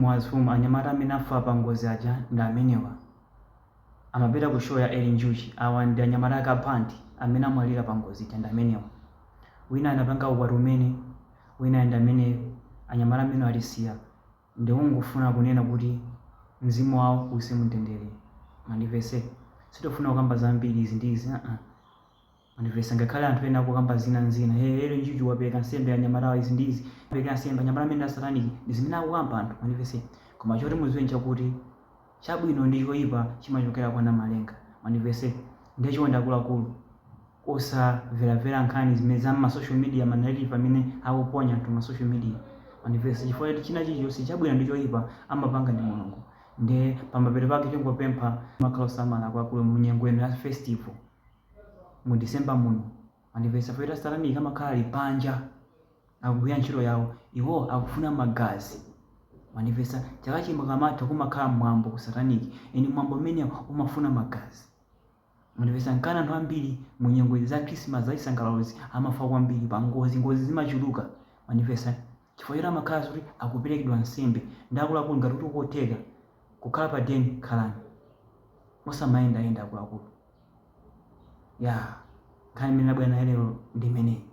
Mwazifumu anyamata amene afa pa ngozi aja ndi amenewa. Amapita ku show ya Eli Njuchi. Awa ndi anyamata ake a band amene amwalira pa ngozi ija ndi amenewa. Wina anapanga ukwati umene, wina ndi ameneyo. Anyamata amene atisiya. Ndikungofuna kunena kuti mzimu wawo uuse mumtendere. Mwandimvetsa? Sitifuna kukamba zambiri izi ndi izi aa. Mwandimvetsa? Ngakhale anthu ena akukamba zina nzina, hey, Eli Njuchi wapereka nsembe anyamatawa izi ndi izi, wapereka nsembe anyamata amene ndi asataniki, ndi zimene akukamba anthu. Mwandimvetsa? Koma choti mudziwe nchakuti chabwino ndi choipa chimachokera kwa Namalenga. Mwandimvetsa? Ndiye chonde akuluakulu, osamveramvera nkhani zimene za m'ma social media, ma narrative amene akuponya anthu ma social media. Mwandimvetsa? Chifukwa choti china chilichonse chabwino ndi choipa amapanga ndi Mulungu. Ndiye pamapeto pake tingopempha mukhale osamala akuluakulu mu nyengo ino ya festival mu December muno. Mwandimvetsa? Chifukwa choti asataniki amakhala ali panja akugwira ntchito yawo, iwo akufuna magazi. Mwandimvetsa? Chaka chikamatha kumakhala mwambo ku satanic and mwambo umenewo umafuna magazi. Mwandimvetsa? Nkana anthu ambiri mu nyengo izi za Christmas za chisangalalozi amafa kwambiri pa ngozi, ngozi zimachuluka. Mwandimvetsa? Chifukwa choti amakhala zoti akuperekedwa nsembe ndi akuluakulu ngati kuti kotheka kukhala pa den khalani. Osamayendayenda akuluakulu. Ya, nkhani imene ndabwera nayo lero ndi imeneyi.